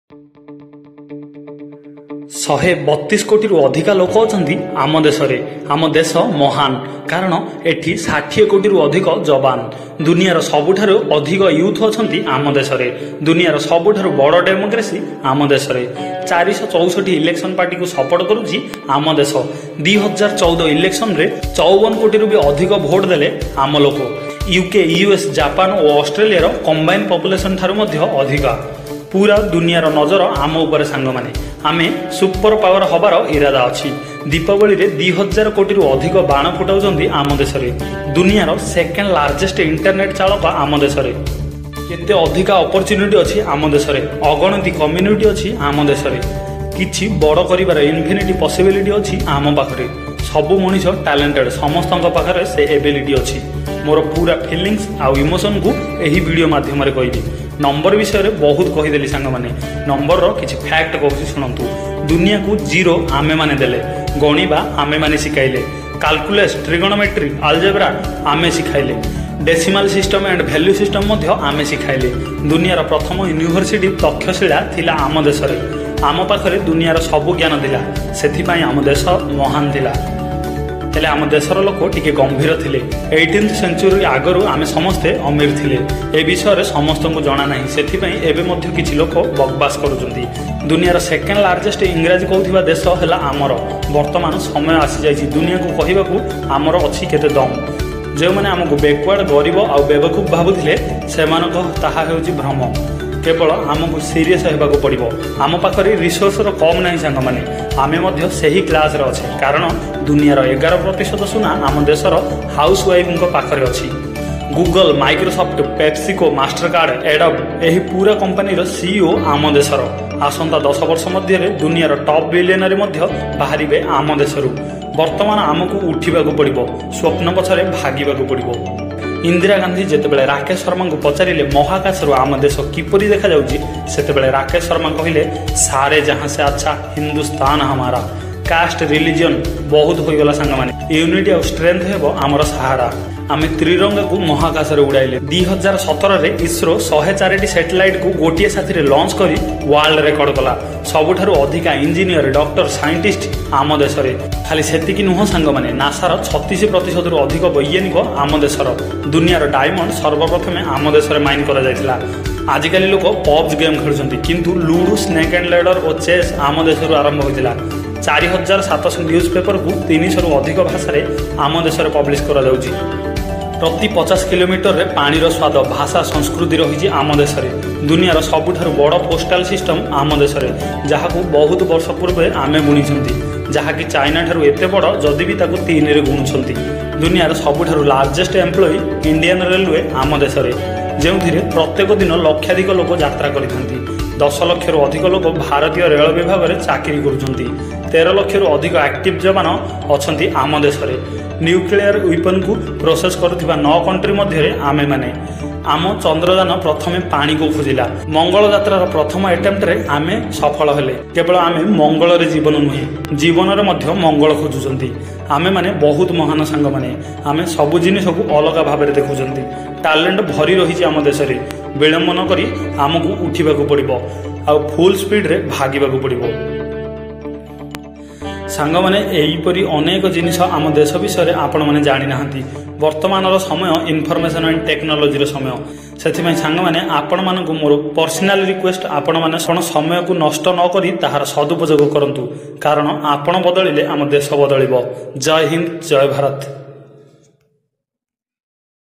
132 କୋଟିରୁ ଅଧିକା ଲୋକ ଅଛନ୍ତି ଆମ ଦେଶରେ। ଆମ ଦେଶ ମହାନ, କାରଣ ଏଠି 60 କୋଟିରୁ ଅଧିକ ଯବାନ। ଦୁନିଆର ସବୁଠାରୁ ଅଧିକ ୟୁଥ୍ ଅଛନ୍ତି ଆମ ଦେଶରେ। ଦୁନିଆର ସବୁଠାରୁ ବଡ଼ ଡେମୋକ୍ରେସି ଆମ ଦେଶରେ। 464 ଇଲେକ୍ସନ ପାର୍ଟିକୁ ସପୋର୍ଟ କରୁଛି ଆମ ଦେଶ। 2014 ଇଲେକ୍ସନରେ 54 କୋଟିରୁ ବି ଅଧିକ ଭୋଟ ଦେଲେ ଆମ ଲୋକ। ୟୁକେ, ୟୁଏସ୍, ଜାପାନ ଓ ଅଷ୍ଟ୍ରେଲିଆର କମ୍ବାଇନ୍ ପପୁଲେସନ ଠାରୁ ମଧ୍ୟ ଅଧିକା। ପୁରା ଦୁନିଆର ନଜର ଆମ ଉପରେ ସାଙ୍ଗମାନେ। ଆମେ ସୁପର ପାୱାର ହବାର ଇରାଦା ଅଛି। ଦୀପାବଳିରେ 2000 କୋଟିରୁ ଅଧିକ ବାଣ ଫୁଟାଉଛନ୍ତି ଆମ ଦେଶରେ। ଦୁନିଆର ସେକେଣ୍ଡ ଲାର୍ଜେଷ୍ଟ ଇଣ୍ଟରନେଟ୍ ଚାଳକ ଆମ ଦେଶରେ। କେତେ ଅଧିକା ଅପରଚ୍ୟୁନିଟି ଅଛି ଆମ ଦେଶରେ। ଅଗଣତି କମ୍ୟୁନିଟି ଅଛି ଆମ ଦେଶରେ। କିଛି ବଡ଼ କରିବାର ଇନଫିନିଟି ପସିବିଲିଟି ଅଛି ଆମ ପାଖରେ। ସବୁ ମଣିଷ ଟ୍ୟାଲେଣ୍ଟେଡ୍, ସମସ୍ତଙ୍କ ପାଖରେ ସେ ଏବିଲିଟି ଅଛି। ମୋର ପୁରା ଫିଲିଙ୍ଗସ୍ ଆଉ ଇମୋସନକୁ ଏହି ଭିଡ଼ିଓ ମାଧ୍ୟମରେ କହିବି। ନମ୍ବର ବିଷୟରେ ବହୁତ କହିଦେଲି ସାଙ୍ଗମାନେ। ନମ୍ବରର କିଛି ଫ୍ୟାକ୍ଟ କହୁଛି, ଶୁଣନ୍ତୁ। ଦୁନିଆକୁ ଜିରୋ ଆମେମାନେ ଦେଲେ, ଗଣିବା ଆମେମାନେ ଶିଖାଇଲେ, କାଲକୁଲେସ୍, ଟ୍ରିଗୋନୋମେଟ୍ରି, ଆଲଜେବ୍ରା ଆମେ ଶିଖାଇଲେ, decimal system and value system ମଧ୍ୟ ଆମେ ଶିଖାଇଲେ। ଦୁନିଆର ପ୍ରଥମ ୟୁନିଭର୍ସିଟି ତକ୍ଷଶିଳା ଥିଲା ଆମ ଦେଶରେ। ଆମ ପାଖରେ ଦୁନିଆର ସବୁ ଜ୍ଞାନ ଥିଲା, ସେଥିପାଇଁ ଆମ ଦେଶ ମହାନ ଥିଲା। ହେଲେ ଆମ ଦେଶର ଲୋକ ଟିକେ ଗମ୍ଭୀର ଥିଲେ। 18th century ଆଗରୁ ଆମେ ସମସ୍ତେ ଅମୀର ଥିଲେ। ଏ ବିଷୟରେ ସମସ୍ତଙ୍କୁ ଜଣା ନାହିଁ, ସେଥିପାଇଁ ଏବେ ମଧ୍ୟ କିଛି ଲୋକ ବକବାସ କରୁଛନ୍ତି। ଦୁନିଆର ସେକେଣ୍ଡ ଲାର୍ଜେଷ୍ଟ ଇଂରାଜୀ କହୁଥିବା ଦେଶ ହେଲା ଆମର। ବର୍ତ୍ତମାନ ସମୟ ଆସିଯାଇଛି ଦୁନିଆକୁ କହିବାକୁ ଆମର ଅଛି କେତେ ଦମ୍। ଯେଉଁମାନେ ଆମକୁ ବେକୱାର୍ଡ, ଗରିବ ଆଉ ବେବକୁଫ ଭାବୁଥିଲେ, ସେମାନଙ୍କ ତାହା ହେଉଛି ଭ୍ରମ। କେବଳ ଆମକୁ ସିରିୟସ୍ ହେବାକୁ ପଡ଼ିବ। ଆମ ପାଖରେ ରିସୋର୍ସର କମ୍ ନାହିଁ ସାଙ୍ଗମାନେ। ଆମେ ମଧ୍ୟ ସେହି କ୍ଲାସରେ ଅଛେ, କାରଣ ଦୁନିଆର 11% ସୁନା ଆମ ଦେଶର ହାଉସ୍ ୱାଇଫଙ୍କ ପାଖରେ ଅଛି। ଗୁଗଲ, ମାଇକ୍ରୋସଫ୍ଟ, ପେପ୍ସିକୋ, ମାଷ୍ଟରକାର୍ଡ, ଏଡବ୍ ଏହି ପୁରା କମ୍ପାନୀର ସିଇଓ ଆମ ଦେଶର। ଆସନ୍ତା 10 ବର୍ଷ ମଧ୍ୟରେ ଦୁନିଆର ଟପ୍ ବିଲିୟନାରୀ ମଧ୍ୟ ବାହାରିବେ ଆମ ଦେଶରୁ। ବର୍ତ୍ତମାନ ଆମକୁ ଉଠିବାକୁ ପଡ଼ିବ, ସ୍ୱପ୍ନ ପଛରେ ଭାଗିବାକୁ ପଡ଼ିବ। ଇନ୍ଦିରା ଗାନ୍ଧୀ ଯେତେବେଳେ ରାକେଶ ଶର୍ମାଙ୍କୁ ପଚାରିଲେ ମହାକାଶରୁ ଆମ ଦେଶ କିପରି ଦେଖାଯାଉଛି, ସେତେବେଳେ ରାକେଶ ଶର୍ମା କହିଲେ, सारे जहाँ से अच्छा हिंदुस्तान हमारा। କାଷ୍ଟ, ରିଲିଜିଅନ୍ ବହୁତ ହୋଇଗଲା ସାଙ୍ଗମାନେ। ୟୁନିଟି ଆଉ ଷ୍ଟ୍ରେନ୍ଥ ହେବ ଆମର ସାହାରା। ଆମେ ତ୍ରିରଙ୍ଗାକୁ ମହାକାଶରେ ଉଡ଼ାଇଲେ। 2017ରେ ଇସ୍ରୋ 104ଟି ସ୍ୟାଟେଲାଇଟକୁ ଗୋଟିଏ ସାଥିରେ ଲଞ୍ଚ କରି ୱାର୍ଲଡ ରେକର୍ଡ କଲା। ସବୁଠାରୁ ଅଧିକା ଇଞ୍ଜିନିୟର, ଡକ୍ଟର, ସାଇଣ୍ଟିଷ୍ଟ ଆମ ଦେଶରେ। ଖାଲି ସେତିକି ନୁହଁ ସାଙ୍ଗମାନେ, ନାସାର 36%ରୁ ଅଧିକ ବୈଜ୍ଞାନିକ ଆମ ଦେଶର। ଦୁନିଆର ଡାଇମଣ୍ଡ ସର୍ବପ୍ରଥମେ ଆମ ଦେଶରେ ମାଇନ୍ କରାଯାଇଥିଲା। ଆଜିକାଲି ଲୋକ ପବ୍ଜି ଗେମ୍ ଖେଳୁଛନ୍ତି, କିନ୍ତୁ ଲୁଡୁ, ସ୍ନେକ୍ ଆଣ୍ଡ ଲେଡର ଓ ଚେସ୍ ଆମ ଦେଶରୁ ଆରମ୍ଭ ହୋଇଥିଲା। 4700 ନ୍ୟୁଜ୍ ପେପରକୁ 300ରୁ ଅଧିକ ଭାଷାରେ ଆମ ଦେଶରେ ପବ୍ଲିଶ କରାଯାଉଛି। ପ୍ରତି 50 କିଲୋମିଟରରେ ପାଣିର ସ୍ୱାଦ, ଭାଷା, ସଂସ୍କୃତି ରହିଛି ଆମ ଦେଶରେ। ଦୁନିଆର ସବୁଠାରୁ ବଡ଼ ପୋଷ୍ଟାଲ ସିଷ୍ଟମ ଆମ ଦେଶରେ, ଯାହାକୁ ବହୁତ ବର୍ଷ ପୂର୍ବେ ଆମେ ବୁଣିଛନ୍ତି, ଯାହାକି ଚାଇନା ଠାରୁ ଏତେ ବଡ଼ ଯଦି ବି ତାକୁ 3ରେ ଗୁଣୁଛନ୍ତି। ଦୁନିଆର ସବୁଠାରୁ ଲାର୍ଜେଷ୍ଟ ଏମ୍ପ୍ଲୟି ଇଣ୍ଡିଆନ ରେଲୱେ ଆମ ଦେଶରେ, ଯେଉଁଥିରେ ପ୍ରତ୍ୟେକ ଦିନ ଲକ୍ଷାଧିକ ଲୋକ ଯାତ୍ରା କରିଥାନ୍ତି। 10 ଲକ୍ଷରୁ ଅଧିକ ଲୋକ ଭାରତୀୟ ରେଳ ବିଭାଗରେ ଚାକିରି କରୁଛନ୍ତି। 13 ଲକ୍ଷରୁ ଅଧିକ ଆକ୍ଟିଭ ଯବାନ ଅଛନ୍ତି ଆମ ଦେଶରେ। ନ୍ୟୁକ୍ଲିୟର ୱିପନକୁ ପ୍ରୋସେସ୍ କରୁଥିବା 9 କଣ୍ଟ୍ରି ମଧ୍ୟରେ ଆମେମାନେ। ଆମ ଚନ୍ଦ୍ରଯାନ ପ୍ରଥମେ ପାଣିକୁ ଖୋଜିଲା। ମଙ୍ଗଳ ଯାତ୍ରାର ପ୍ରଥମ ଆଟେମ୍ପ୍ଟରେ ଆମେ ସଫଳ ହେଲେ। କେବଳ ଆମେ ମଙ୍ଗଳରେ ଜୀବନ ନୁହେଁ, ଜୀବନରେ ମଧ୍ୟ ମଙ୍ଗଳ ଖୋଜୁଛନ୍ତି। ଆମେମାନେ ବହୁତ ମହାନ ସାଙ୍ଗମାନେ। ଆମେ ସବୁ ଜିନିଷକୁ ଅଲଗା ଭାବରେ ଦେଖୁଛନ୍ତି। ଟ୍ୟାଲେଣ୍ଟ ଭରି ରହିଛି ଆମ ଦେଶରେ। ବିଳମ୍ବ ନ କରି ଆମକୁ ଉଠିବାକୁ ପଡ଼ିବ ଆଉ ଫୁଲ୍ ସ୍ପିଡରେ ଭାଗିବାକୁ ପଡ଼ିବ ସାଙ୍ଗମାନେ। ଏହିପରି ଅନେକ ଜିନିଷ ଆମ ଦେଶ ବିଷୟରେ ଆପଣମାନେ ଜାଣିନାହାନ୍ତି। ବର୍ତ୍ତମାନର ସମୟ ଇନଫର୍ମେସନ୍ ଆଣ୍ଡ ଟେକ୍ନୋଲୋଜିର ସମୟ। ସେଥିପାଇଁ ସାଙ୍ଗମାନେ, ଆପଣମାନଙ୍କୁ ମୋର ପର୍ସନାଲ ରିକ୍ୱେଷ୍ଟ, ଆପଣମାନେ ଆପଣ ସମୟକୁ ନଷ୍ଟ ନ କରି ତାହାର ସଦୁପଯୋଗ କରନ୍ତୁ, କାରଣ ଆପଣ ବଦଳିଲେ ଆମ ଦେଶ ବଦଳିବ। ଜୟ ହିନ୍ଦ, ଜୟ ଭାରତ।